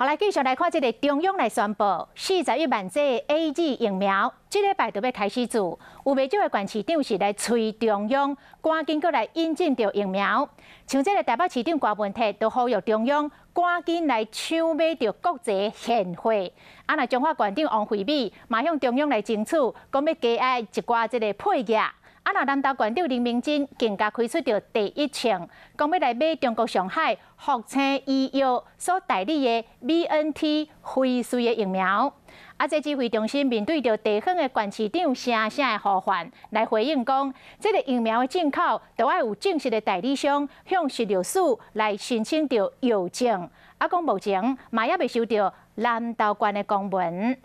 好，來繼續來看這个中央來宣布41萬劑 AZ 疫苗，這禮拜就欲開始注，有袂少的縣市長是來催中央，趕緊閣來引進著疫苗。像這个台北市長柯文哲，就呼籲中央趕緊來搶買著國際現貨。啊，若彰化縣長王惠美嘛向中央來爭取，講欲加愛一寡這个配額。啊，若南投縣長林明珍更加開出著第一槍，講欲來買中國上海復星醫藥所代理的 BNT 輝瑞的疫苗。啊，這指揮中心面對著地方的縣市長聲聲的呼喚，來回應講，這个疫苗的進口都愛有正式的代理商向食藥署來申請著藥證。啊，講目前嘛猶未收著南投縣的公文。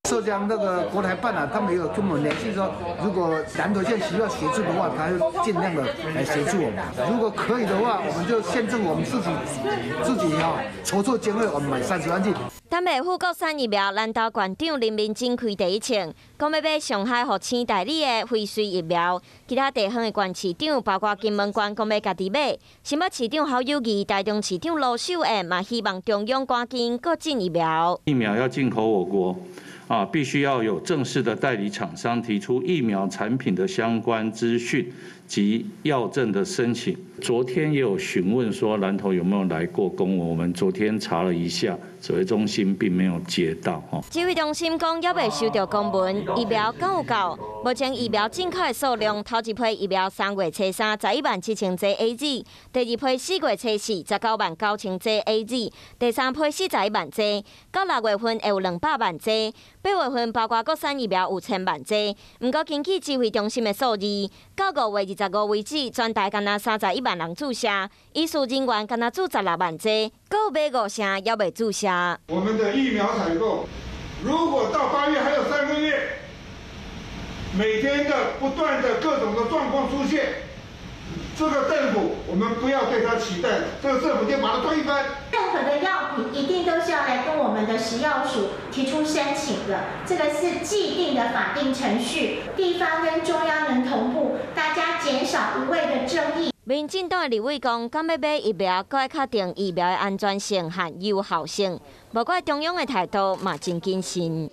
浙江那個國台辦啊，他們有跟我們聯繫說，如果南投縣需要協助的話，他就盡量的來協助我們。如果可以的話，我們就縣政府我們自己啊籌措經費，我們買30萬劑。等袂赴國產疫苗，南投縣長林明珍開第一槍，講欲買上海復星代理的輝瑞疫苗。其他地方的縣市長，包括金門縣，講欲家己買。新北市長侯友宜、台中市長盧秀燕嘛，希望中央趕緊閣進疫苗。疫苗要進口我國，啊，必須要有正式的代理廠商提出疫苗產品的相關資訊及藥證的申請。昨天也有詢問說南投有沒有來過公文，我們昨天查了一下，指揮中心並沒有接到。指揮中心講猶未收著公文，疫苗敢有夠？目前疫苗進口的數量，頭一批疫苗3月初311萬7千劑 AZ，第二批4月初419萬9千劑 AZ，第三批41萬劑，到6月份會有200萬劑，8月份包括國產疫苗有1000萬劑。毋過根據指揮中心的數字，到5月25為止，全台干焦31萬人注射，醫事人員干焦注16萬劑，閣有買五成猶未注射。我們的疫苗採購，如果到8月還有3個月，每天的不斷的各種的狀況出現，這個政府我們不要對他期待，這個政府就把它推翻。任何的藥品一定都是要來跟我們的食藥署提出申請的，這個是既定的法定程序，地方跟中央能同步，大家減少無謂的爭議。民進黨的立委講，敢欲買疫苗，閣愛確定疫苗的安全性和有效性。無怪中央的態度嘛真謹慎。